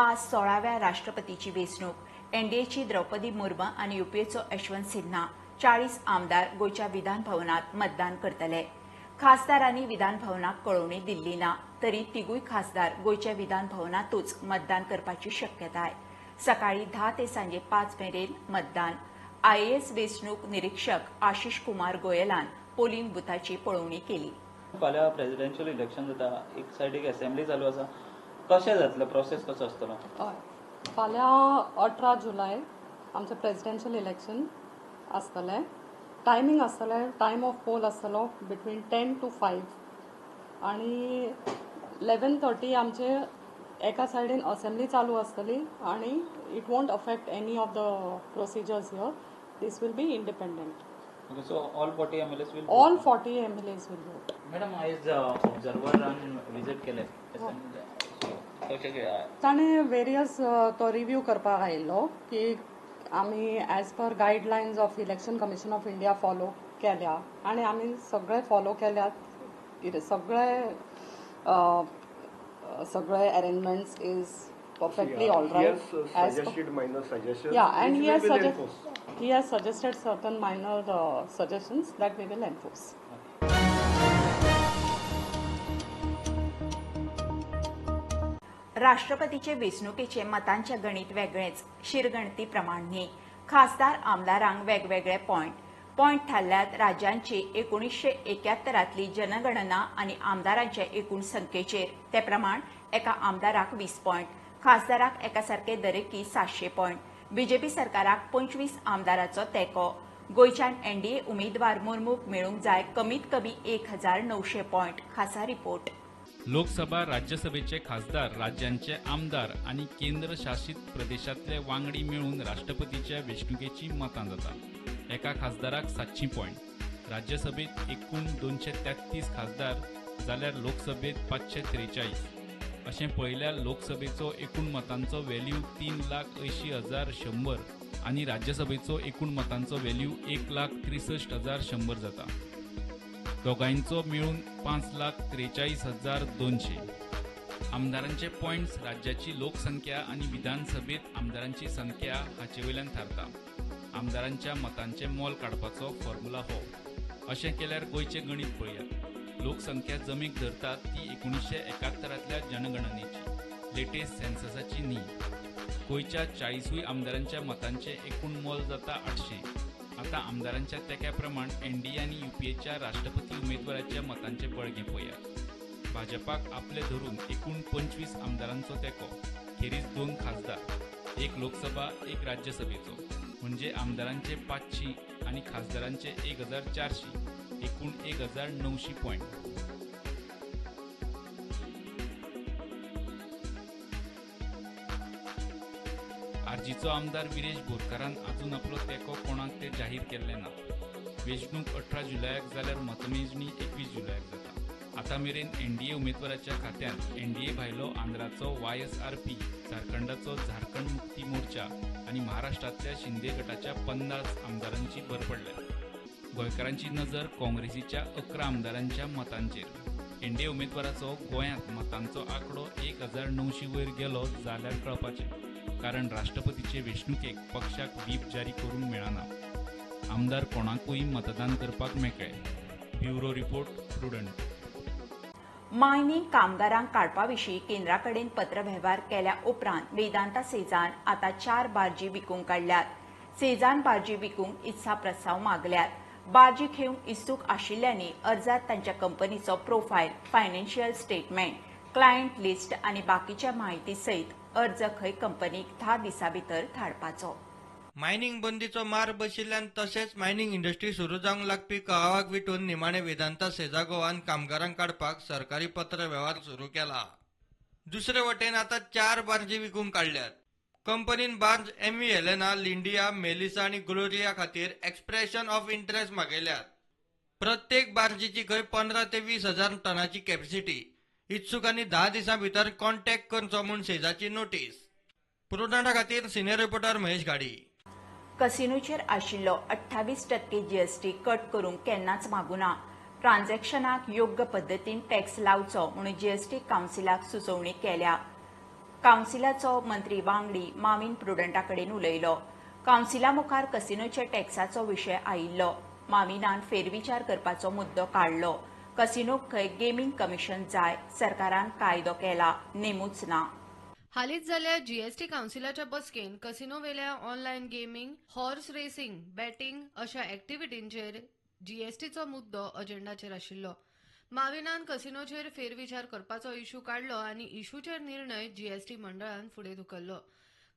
आज 16व्या राष्ट्रपतीची वेंचणूक. एनडीएची द्रौपदी मुर्मू आनी युपीएचो यशवंत सिन्हा 40 आमदार गोंयच्या विधान भवनात मतदान करतले. खासदारांनी विधान भवनाक कळोवणी दिल्ली ना तरी तिगूय खासदार गोंयच्या विधान भवनातूच मतदान करपाची शक्यताय. सकाळी 10 ते सांजे 5 मेरेन मतदान. आयएएस वेंचणूक निरीक्षक आशिष कुमार गोयलान पोलिंग बुथाची पळोवणी केली. फाल्यां प्रेसिडेन्शियल इलेक्शन जाता, एक सायडीक असेंब्ली चालू आसा, कशें जातलें प्रोसेस कसो आसतलो? हय, फाल्यां 18 जुलय आमचें प्रेसिडेन्शियल इलेक्शन आसतलें. टायमींग आसतलें, टायम ऑफ पोल आसतलो बिटवीन 10 to 5 आनी 11:30 आमचे एका सायडीन असेंब्ली चालू आसतली आनी it won't affect any of the procedures here. This will be independent. Okay, so all 40 MLAs will all 40 MLAs will vote. Madam, आयज ऑब्जर्वरान विजीट केलें, ताणें वेरियस तो रिव्यू करपाक आयिल्लो की आमी as per guidelines of Election Commission of India follow केल्या आनी आमी सगळे फॉलो केल्यात. कितें सगळे सगळे arrangements is perfectly all right. Suggested minor suggestions. Yeah, and he has suggested certain minor suggestions that we will enforce. राष्ट्रपतीचे वेंचणुकेचे मतांचे गणित वेगळेच, शिरगणती प्रमाण न्ही. खासदार आमदारांक वेगवेगळे पॉयंट थारल्यात. राज्यांची 1971 जनगणना आनी आमदारांचे एकूण संख्येचेर. ते प्रमाण एका आमदाराक 20 पॉयंट, खासदाराक एकासारके दरेकी 700 पॉयंट. बीजेपी सरकाराक 25 आमदाराचो तेंको. गोंयच्यान एनडीए उमेदवार मुर्मूक मेळूंक जाय कमीत कमी 1900 पॉयंट. खासा रिपोर्ट. लोकसभा राज्यसभेचे खासदार, राज्यांचे आमदार आनी केंद्र शासित प्रदेशांतले वांगडी मेळून राष्ट्रपतीच्या वेंचणुकेची मतां जाता. एका खासदाराक 700 पॉयंट. राज्यसभेत एकूण 233 खासदार जाल्यार लोकसभेत 543. अशें पळयल्यार लोकसभेचो एकूण मतांचो व्हॅल्यू 3,80,100 आनी राज्यसभेचो एकूण मतांचो व्हॅल्यू 1,63,100 जाता. दोगांयचो मेळून 5,43,200. आमदारांचे पॉयंट्स राज्याची लोकसंख्या आनी विधानसभेत आमदारांची संख्या हाचे वयल्यान थारता. आमदारांच्या मतांचें मोल काडपाचो फॉर्म्युला हो. अशें केल्यार गोंयचें गणीत पळयात. लोकसंख्या जमेक धरतात ती 1971 जनगणनेची, लेटेस्ट सेन्ससाची न्ही. गोंयच्या 40 आमदारांच्या मतांचें एकूण मोल जाता 800. आतां आमदारांच्या तेंक्या प्रमाण एनडीए आनी युपीएच्या राष्ट्रपती उमेदवाराच्या मतांचें बळगें पळयात. भाजपाक आपले धरून एकूण 25 आमदारांचो तेंको, खेरीज 2 खासदार, 1 लोकसभा 1 राज्यसभेचो, म्हणजे आमदारांचे 500 आनी खासदारांचे 1400, एकूण 1900 पॉयंट. आरजीचो आमदार विरेश बोरकारान अजून आपलो तेंको कोणाक ते जाहीर केल्ले ना. वेंचणूक 18 जुलयाक जाल्यार मतमेजणी 21 जुलयाक जाता. आतां मेरेन एनडीए उमेदवाराच्या खात्यांत एनडीए भायलो आंध्राचो YSRP, झारखंडाचो झारखंड मुक्ती मोर्चा आनी महाराष्ट्रांतल्या शिंदे गटाच्या 50 आमदारांची भर पडल्या. गोंयकारांची नजर काँग्रेसीच्या 11 आमदारांच्या मतांचेर. एनडीए उमेदवाराचो गोंयांत मतांचो आंकडो 1900 वयर गेलो जाल्यार कळपाचें, कारण राष्ट्रपतीचे वेंचणुकेक पक्षाक व्हीप जारी करूंक मेळना. आमदार कोणाकूय मतदान करपाक मेकळे. Bureau report, Prudent. Mining कामगारांक काडपा विशीं केंद्रा कडेन पत्रवेव्हार केल्या उपरांत वेदांता सेजान आतां 4 बार्जी विकूंक काडल्यात. सेजान बार्जी विकूंक इत्सा प्रस्ताव मागल्यात. बार्जी घेवंक इत्सूक आशिल्ल्यांनी अर्जात तांच्या कंपनीचो profile, financial statement, client list आनी बाकीच्या म्हायती सयत अर्ज खंय कंपनीक 10 दिसां भितर धाडपाचो. मायनिंग बंदीचो मार बशिल्ल्यान तशेंच मायनिंग इंडस्ट्री सुरू जावंक लागपी कळावाक विटून निमाणे वेदांता सेजा गोवान कामगारांक काडपाक सरकारी पत्र वेव्हार सुरू केला. दुसरे वटेन आतां 4 बार्जी विकूंक काडल्यात. कंपनीन बार्ज MV Helena, लिंडिया, मेलिसा आनी ग्लोरिया खातीर एक्सप्रेशन ऑफ इंट्रस्ट मागयल्यात. प्रत्येक बार्जीची खंय 15 ते 20 हजार टनाची कॅपॅसिटी. इत्सुकांनी 10 दिसां भितर कॉन्टॅक्ट करचो म्हूण सेजाची नोटीस. प्रुडंटा खातीर सिनियर रिपोर्टर महेश घाडी. कसिनोचेर आशिल्लो 28% जीएसटी कट करूंक केन्नाच मागुना. ट्रान्झॅक्शनाक योग्य पद्दतीन टॅक्स लावचो म्हणून जीएसटी कावन्सिलाक सुचोवणी केल्या. कावन्सिलाचो मंत्री वांगडी माविन प्रुडंटा कडेन उलयलो. कावन्सिला मुखार कसिनोचे टॅक्साचो विशय आयिल्लो. माविनान फेरविचार करपाचो मुद्दो काडलो. कसिनोक खंय गेमींग कमिशन जाय, सरकारान कायदो केला, नेमूच ना. हालींच जाल्ल्या GST कावन्सिलाच्या बसकेन कसिनोवेल्या online gaming, horse racing, betting अशा ऍक्टिव्हिटींचेर जीएसटीचो मुद्दो अजेंडाचेर आशिल्लो. माविनान कसिनोचेर फेरविचार करपाचो इशू काडलो आनी इशूचेर निर्णय जीएसटी मंडळान फुडें धुकल्लो.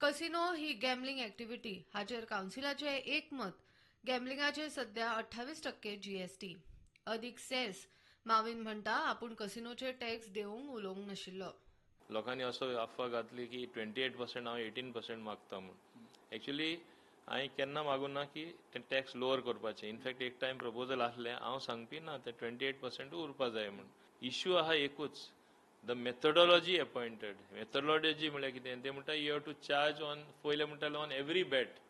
कसिनो ही गॅम्बलिंग ऍक्टिव्हिटी हाचेर कावन्सिलाचें एकमत. गॅम्बलिंगाचेर सध्या 28% जीएसटी अदीक सेस. माविन म्हणटा आपूण कसिनोचेर टॅक्स देवंक उलोवंक नाशिल्लो. लोकांनी असो अफवा घातली की 28% हांव 18% मागता म्हूण. एक्चुली हांवें केन्ना मागूं ना की ते टॅक्स लोअर करपाचें. इनफॅक्ट एक टायम प्रपोजल आसलें, हांव सांगपी ना ते 28% उरपा जाय म्हूण. इश्यू आहा एकूच, the methodology appointed. Methodology म्हळ्यार कितें, ते म्हणटा you have to charge on, पयलें म्हणटाले on every bet,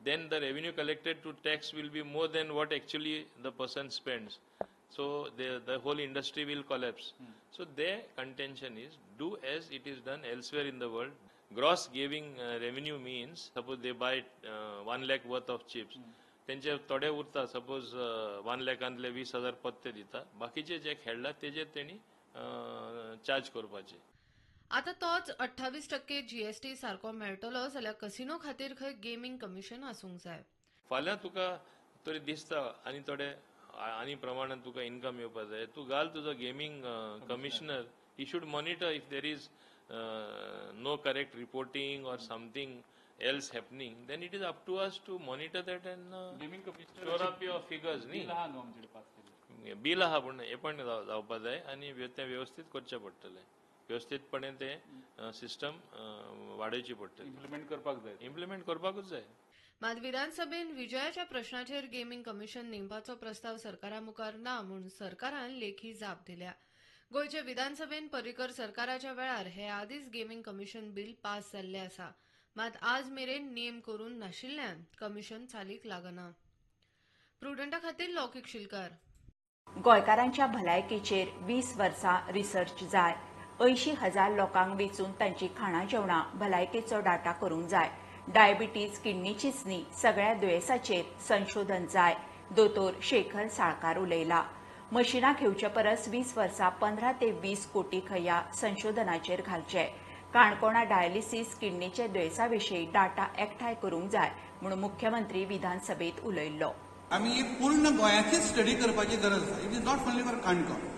then the revenue collected to tax will be more than what actually the person spends. So the whole industry will collapse. So their contention is do as it is done elsewhere in the world. Gross giving revenue means suppose they buy 1 lakh worth of chips, तेंचे थोडे उरता, suppose 1 लाखांतले 20,000 पत्ते दिता, बाकीचे जे खेळ्ळा तेजेर तेणी charge करपाचे. आता तोच 28% जीएसटी सारको मेळटलो जाल्यार कसिनो खातीर खंय गेमींग कमिशन आसूंक जाय. फाल्यां तुका तरी दिसता आनी थोडे आनी प्रमाणान तुका इन्कम येवपा जाय, तूं घाल तुजो gaming commissioner. He should monitor if there is no correct reporting or something else happening, then it is up to us to monitor that and gaming commissioner shore up your figures. न्ही bill आहा पूण appoint जावपा जाय आनी तें व्यवस्थीत करचें पडटलें, व्यवस्थीतपणे तें सिस्टम वाडोवची पडटली, इम्प्लिमेंट करपाक जाय, इम्प्लिमेंट करपाकूच जाय. मात विधानसभेन विजयाच्या प्रश्नाचेर गेमींग कमिशन नेमपाचो प्रस्ताव सरकारा मुखार ना म्हूण सरकारान लेखी जाप दिल्या. गोंयचे विधानसभेन पर्रीकर सरकाराच्या वेळार हे आदींच गेमींग कमिशन बील पास जाल्लें आसा. मात आज मेरेन नेम करून नाशिल्ल्यान कमिशन चालीक लागना. प्रुडंटा खातीर लौकीक शिलकार. गोंयकारांच्या भलायकेचेर 20 वर्सां रिसर्च जाय. 80,000 लोकांक वेंचून तांची खाणां जेवणां भलायकेचो डाटा करूंक जाय. डायबिटीज, किडनीचीच न्ही, सगळ्या दुयेंसाचेर संशोधन जाय, दोतोर शेखर साळकार उलयला. मशिनां घेवचे परस 20 वर्सां 15 ते 20 कोटी खया संशोधनाचेर घालचे. काणकोणा डायलिसीस, किडनीचे दुयेंसा विशीं डाटा एकठांय करूंक जाय म्हूण मुख्यमंत्री विधानसभेत उलयल्लो. आमी पूर्ण गोंयाचीच स्टडी करपाची गरज आसा. It is not only for Canacona.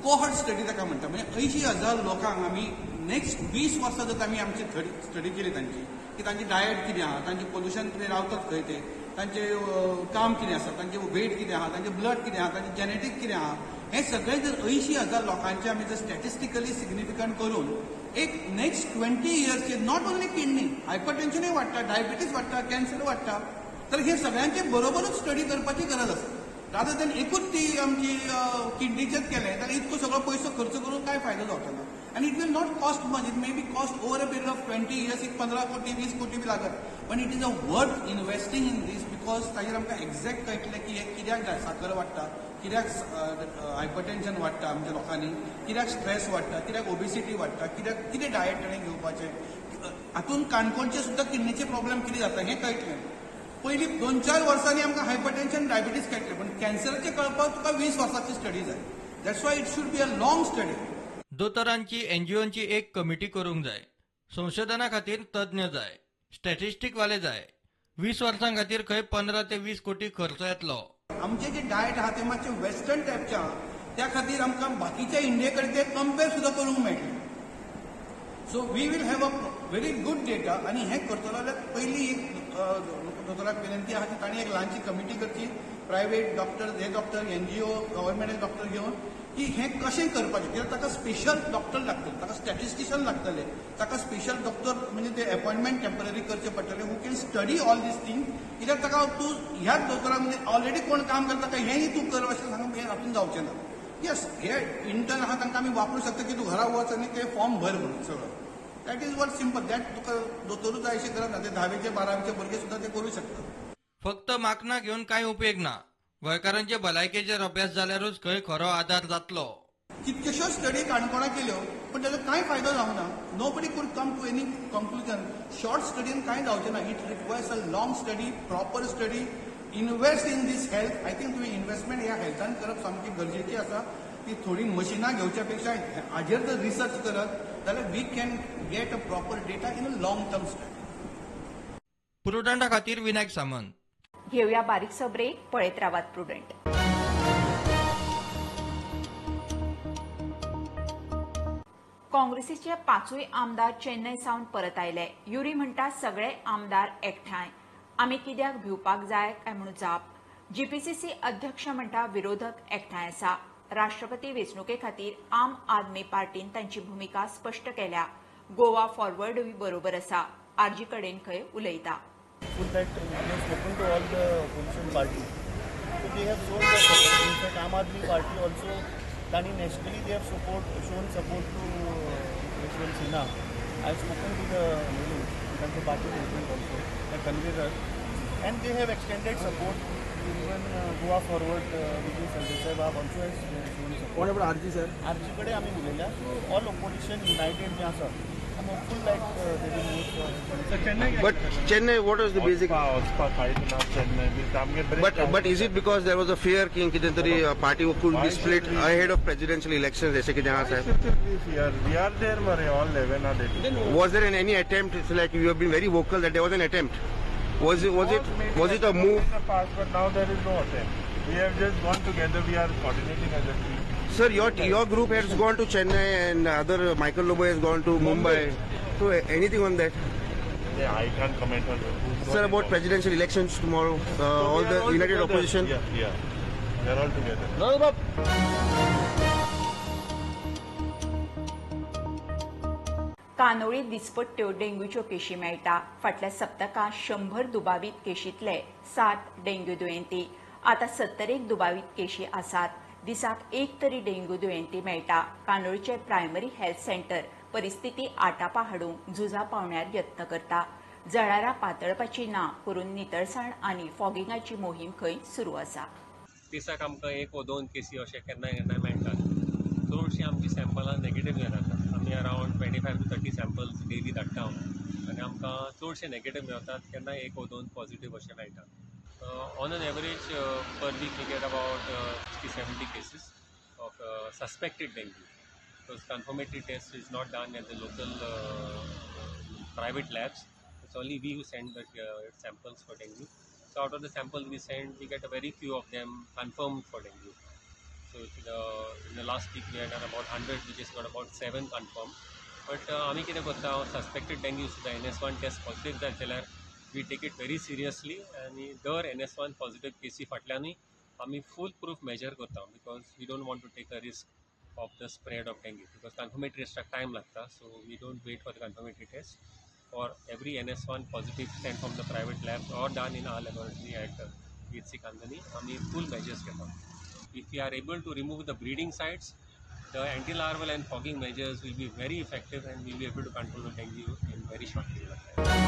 Cohort study ताका म्हणटा. म्हणजे 80,000 लोकांक आमी नेक्स्ट 20 वर्सां जर आमी आमची स्टडी केली तांची, की तांची डायट कितें आहा, तांचे पोल्युशन कितें, रावतात खंय ते, तांचे काम कितें आसा, तांचे वेट कितें आहा, तांचे ब्लड कितें आहा, तांचे जेनेटीक कितें आहा, हें सगळें जर 80,000 लोकांचें आमी जर स्टॅटिस्टिकली सिग्निफिकंट करून एक नेक्स्ट 20 इयर्सचे not only kidney, हायपरटेन्शनूय वाडटा, डायबिटीज वाडटा, कॅन्सर वाडटा, तर हे सगळ्यांचे बरोबरूच स्टडी करपाची गरज आसा. रादर देन एकूच ती आमची किडनीचेच केलें जाल्यार इतको सगळो पयसो खर्च करून कांय फायदो जावचो ना. आनी it will not cost much, it may be cost over a period of 20 years एक 15 कोटी 20 कोटी बी लागत, पण it is a worth investing in this because ताजेर आमकां एक्झॅक्ट कळटलें की हें कित्याक साकर वाडटा, कित्याक हायपरटेन्शन वाडटा आमच्या लोकांनी, कित्याक स्ट्रेस वाडटा, कित्याक ओबेसिटी वाडटा, कित्याक कितें डायट ताणें घेवपाचें. हातूंत काणकोणचे सुद्दां किडनीचे प्रॉब्लेम कितें जाता हें कळटलें. पयलीं 2-4 वर्सांनी आमकां हायपरटेन्शन, डायबिटीज कळटलें, पण कॅन्सराचें कळपाक तुका 20 वर्सांची स्टडी जाय. That's why it should be a long study. दोतोरांची, एनजीओंची एक कमिटी करूंक जाय. संशोधना खातीर तज्ञ जाय, स्टॅटिस्टीकवाले जाय. 20 वर्सां खातीर खंय 15 ते 20 कोटी खर्च येतलो. आमचें जें डायट आहा तें मातशें वेस्टर्न टायपचें आहा, त्या खातीर आमकां बाकीच्या इंडिये कडेन तें कंपेर सुद्दां करूंक मेळटलें. So we will have a very good data. आनी हें करतलो जाल्यार पयलीं एक दोतोराक विनंती आहा की तांणी एक ल्हानशी कमिटी करची, प्रायवेट डॉक्टर, हे डॉक्टर, एनजीओ, गव्हर्मेंट डॉक्टर घेवन की हें कशें करपाचें. कित्याक ताका स्पेशल डॉक्टर लागतले, ताका स्टॅटिस्टिशन लागतले, ताका स्पेशल डॉक्टर म्हणजे ते अपॉयंटमेंट टेम्पररी करचे पडटले who can study all these thing. कित्याक ताका तूं ह्याच दोतोराक म्हणजे ऑलरेडी कोण काम करता काय हेंय तूं कर अशें सांगून हें हातूंत जावचें ना. येस, हे इंटर्न आहा तांकां आमी वापरूंक शकता की तूं घरा वच आनी ते फॉर्म भर म्हणून सगळो. That is what simple. That तुका दोतोरूच जाय अशें गरज ना, ते 10वीचे 12वीचे भुरगे सुद्दां ते करूं शकता. फक्त माकनां घेवन कांय उपेग ना. गोंयकारांचे भलायकेचेर अभ्यास जाल्यारूच खंय खरो आदार जातलो. कितक्योश्यो स्टडी काणकोणा केल्यो पण ताजो कांय फायदो जावंक ना. Nobody could come to any conclusion. Short स्टडीन कांय जावचें ना. It requires a long study, proper study. Invest in this health. I think तुवें इन्वेस्टमेंट ह्या हेल्थान करप सामकी गरजेची आसा. ती थोडी मशिनां घेवच्या पेक्षा हाजेर जर रिसर्च करत जाल्यार we can get a proper data in a long term study. प्रुडंटा खातीर विनायक सामंत. घेवया बारीकसो ब्रेक. पळयत रावात प्रुडंट. काँग्रेसीचे 5 आमदार चेन्नय सावन परत आयले. युरी म्हणटा सगळे आमदार एकठांय, आमी कित्याक भिवपाक जाय काय म्हूण जाप. जीपीसीसी अध्यक्ष म्हणटा विरोधक एकठांय आसा. राष्ट्रपती वेंचणुके खातीर आम आदमी पार्टीन तांची भुमिका स्पश्ट केल्या. गोवा फॉरवर्डूय बरोबर आसा. आरजी कडेन खंय उलयता. तांणी nationally they have shown support to Yashwant Sinha. I have spoken to the तांचो party president also, the convener, and they have extended support. Even Goa Forward Vijay Sardesai Babu also has shown support. What about RG sir? RG कडेन आमी उलयल्या. So all opposition United जें आसा, I am hopeful that they will vote for Chennai. But Chennai, what was the basic? But is it because there was a fear कि कितें तरी party could be split ahead of presidential elections जैसे कि जहां साहब? We are there मरे, all 11 are there. Was there any attempt? It's like you have been very vocal that there was an attempt. Was it a move? In the past, but now there is no attempt. We have just gone together. We are coordinating as a team. Sir, your group has gone to Chennai and other Michael Lobo has gone to Mumbai. So anything on that? Yeah, I can't comment on that. Sir, about presidential elections tomorrow, so all the all united together. Opposition. Yeah, we are all together. कानोळी दिसपट्ट्यो डेंग्यूच्यो केशी मेळटा. फाटल्या सप्तकांत 100 दुबावीत केशींतले 7 dengue दुयेंती. आतां 71 दुबावीत केशी आसात. दिसाक 1 तरी डेंग्यू दुयेंती मेळटा. कानोळीचे प्रायमरी हेल्थ सेंटर परिस्थिती आटापा हाडूंक झुजा पावण्यार यत्न करता. जळारां पातळपाची ना करून नितळसाण आनी फॉगिंगाची मोहीम खंय सुरू आसा. दिसाक आमकां 1 वा 2 केसी अशे केन्ना केन्ना मेळटात. चडशीं आमची सॅम्पलां नेगेटीव येतात. आमी अरावंड 25 to 30 samples daily धाडटा आनी आमकां चडशे नेगेटीव मेळटात. केन्ना 1 वा 2 पॉझिटीव अशे मेळटात. On an average per week we get about 60-70 cases of suspected dengue. Because confirmatory test is not done at the local private labs. It's only we who send the samples for dengue. So out of the samples we send, we get a very few of them confirmed for dengue. So in the last week we had done about 100, we just got about 7 confirmed. But आमी कितें करता, suspected dengue सुद्दां NS1 test positive जालें जाल्यार we take it very seriously आनी दर NS1 positive केसी फाटल्यानूय आमी फूल प्रूफ मेजर करता, because we don't want to take a risk of the spread of dengue, because confirmatory टेस्टाक time लागता. So we don't wait for the confirmatory test. For every NS1 positive sent from the private labs or done in our laboratory at PHC Kandani, आमी फूल measures घेता. If we are able to remove the breeding sites, the anti-larval and fogging measures will be very effective and we will be able to control the dengue in very short period of time.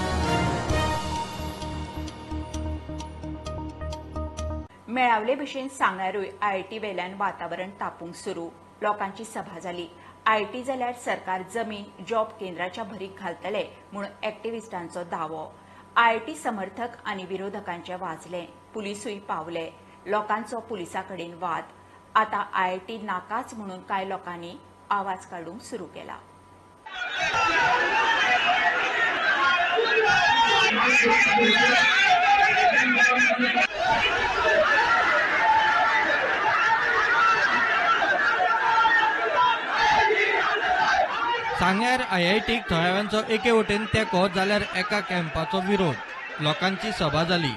मेळावले भशेन सांग्यारूय IIT वेल्यान वातावरण तापूंक सुरू. लोकांची सभा जाली. IIT जाल्यार सरकार जमीन जॉब केंद्राच्या भरीक घालतले म्हूण एक्टिविस्टांचो दावो. आयआयटी समर्थक आनी विरोधकांचे वाजले. पुलिसूय पावले. लोकांचो पुलिसां कडेन वाद. आतां आयआयटी नाकाच म्हणून कांय लोकांनी आवाज काडूंक सुरू केला. सांग्यार आयआयटीक थळाव्यांचो एके वटेन तेंको जाल्यार एका कॅम्पाचो विरोध. लोकांची सभा जाली.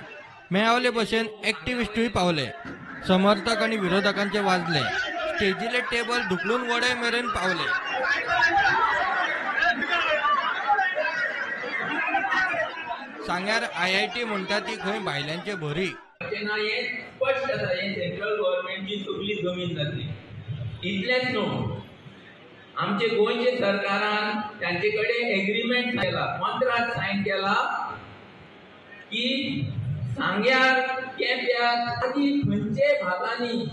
मेळावले भशेन एक्टिविस्टूय पावले. समर्थक आनी विरोधकांचे वाजले. स्टेजीले टेबल धुकलून वडय मेरेन पावले. सांग्यार आयआयटी म्हणटा ती खंय भायल्यांचे भरी. हें स्पश्ट आसा, हें सेंट्रल गव्हर्मेंटची सगळी जमीन जातली. इतलेंच न्हू, आमचे गोंयचे सरकारान तांचे कडेन एग्रीमेंट केला, कॉन्ट्राक्ट सायन केला की सांग्यार केप्यार आदी खंयचे भागांनी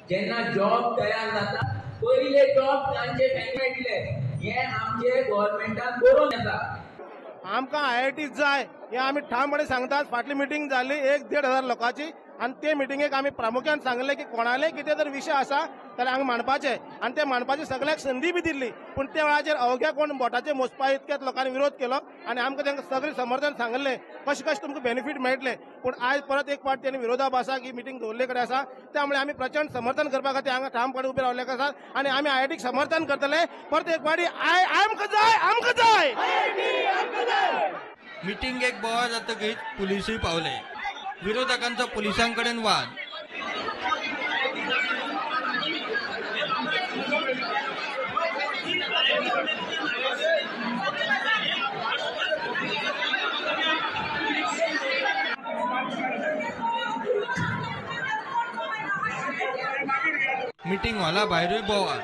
जेन्ना जॉब तयार जाता पयले जॉब तांचे मेळटले हे आमचे गव्हर्मेंटान बरोवन येता. आमकां आयआयटी जाय हें आमी ठामपणे सांगतात. फाटली मिटींग जाली 1,500 लोकांची आनी ते मिटिंगेक आमी प्रामुख्यान सांगलें की कोणाले कितें जर विशय आसा जाल्यार हांगा मांडपाचे आनी ते मांडपाची सगळ्याक संदी बी दिल्ली, पूण त्या वेळाचेर अवघ्या कोण बोटाचे मोजपा इतक्याच लोकांनी विरोध केलो आनी आमकां तांकां सगळें समर्थन सांगलें कशें कशें तुमकां बेनिफीट मेळटलें. पूण आयज परत एक फावट तेणी विरोधाभासाक ही मिटींग दवरले कडेन आसा, त्यामुळे आमी प्रचंड समर्थन करपा खातीर हांगा ठामपणे उबे रावले आसात आनी आमी आयआयटीक समर्थन करतले. परत एक फावटी आमकां जाय, आमकां जाय. मिटिंगेक बोवाळ जातकीच पुलिसूय पावले. विरोधकांचो पुलिसांकडेन वाद. मिटिंग हॉला भायरूय बोवाळ.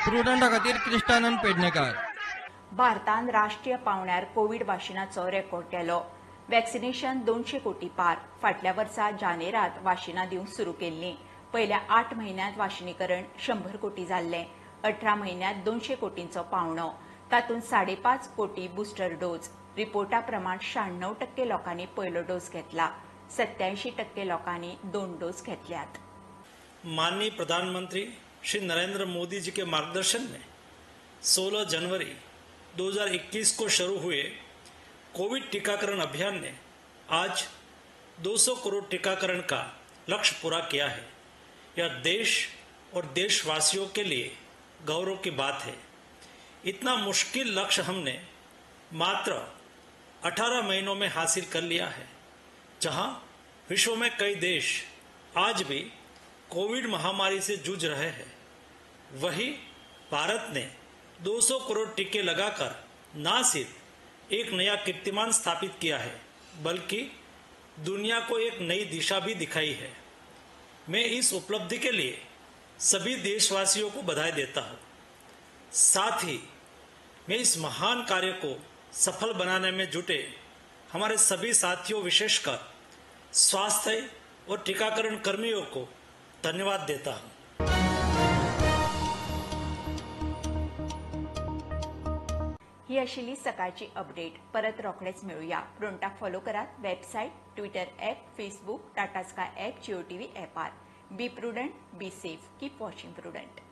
प्रुडंटा खातीर क्रिस्टानंद पेडणेकार. भारतान राष्ट्रीय पावंड्यार कोवीड वाशिनाचो रेकॉर्ड केलो. वॅक्सिनेशन 200 कोटी पार. फाटल्या वर्सा जानेरात वाशिनां दिवंक सुरू केल्लीं. पयल्या 8 म्हयन्यांत वाशिनीकरण 100 कोटी जाल्लें. 18 म्हयन्यांत 200 कोटींचो पावणो, तातूंत 5.5 कोटी बुस्टर डोस. रिपोर्टा प्रमाण 96% लोकांनी पयलो डोस घेतला, 87% लोकांनी 2 डोस घेतल्यात. माननीय प्रधानमंत्री श्री नरेंद्र मोदी जी के मार्गदर्शन में 16 जनवरी 2021 को शुरू हुए कोविड टीकाकरण अभियान ने आज 200 करोड़ टीकाकरण का लक्ष्य पूरा किया है। यह देश और देशवासियों के लिए गौरव की बात है। इतना मुश्किल लक्ष्य हमने मात्र 18 महीनों में हासिल कर लिया है, जहां विश्व में कई देश आज भी कोविड महामारी से जूझ रहे हैं, वहीं भारत ने 200 करोड़ टीके लगाकर न सिर्फ एक नया कीर्तिमान स्थापित किया है, बल्कि दुनिया को एक नई दिशा भी दिखाई है। मैं इस उपलब्धि के लिए सभी देशवासियों को बधाई देता हूँ। साथ ही मैं इस महान कार्य को सफल बनाने में जुटे हमारे सभी साथियों, विशेषकर स्वास्थ्य और टीकाकरण कर्मियों को धन्यवाद देता हूँ। ही आशिल्ली सकाळची अपडेट. परत रोखडेच मेळुया. प्रुडंटाक फॉलो करात website, Twitter app, Facebook, Tata Sky app, Jio TV ॲपार. Be prudent, be safe, keep watching Prudent.